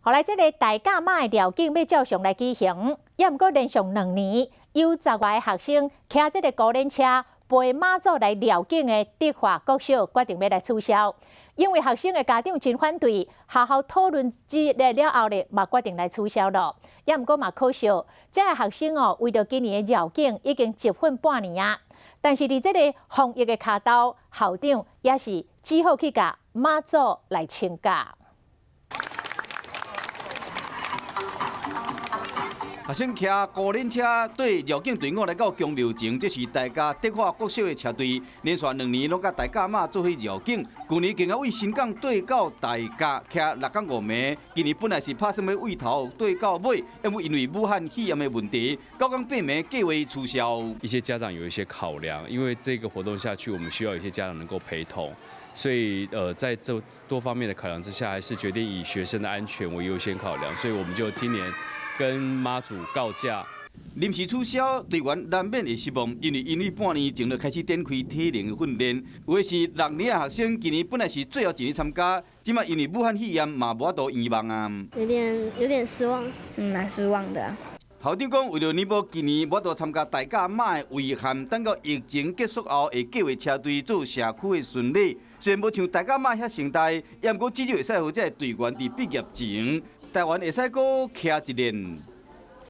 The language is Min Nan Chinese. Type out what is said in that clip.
後來這个大甲媽的繞境欲照常來舉行，猶毋過連續2年有10外个學生騎這个孤輪車陪媽祖來繞境的德化國小決定欲來取消，因為學生的家長真反對，學校討論之了後咧，嘛決定來取消咯。猶毋過嘛可惜，這个學生哦，為著今年的繞境已經集訓半年啊，但是佇這个防疫的跤頭，校長也是只好去共媽祖來請假。學生騎孤輪車綴繞境隊伍來到宮廟前，這是大甲德化國小的車隊，連續2年攏佮大甲媽做伙繞境。舊年更加對新港綴到大甲，騎6工5暝。今年本來是拍算欲對頭綴到尾，因為武漢肺炎的問題，9工8暝計劃取消。一些家長有一些考量，因為這個活動下去，我們需要有一些家長能夠陪同，所以在這多方面的考量之下，還是決定以學生的安全為優先考量，所以我們就今年跟媽祖告假。臨時取消，隊員難免會失望，因為半年前就開始展開體能訓練。有的是六年的學生，今年本來是最後一年參加，這馬因為武漢肺炎嘛無法度圓夢啊。有點失望，嗯，蠻失望的。校長講，為了彌補今年無法度參加大甲媽的遺憾，等到疫情結束後，會計劃車隊做社區的巡禮。雖然無像大甲媽遐盛大，猶毋過至少會使予這个隊員佇畢業前，台灣會使閣徛一年。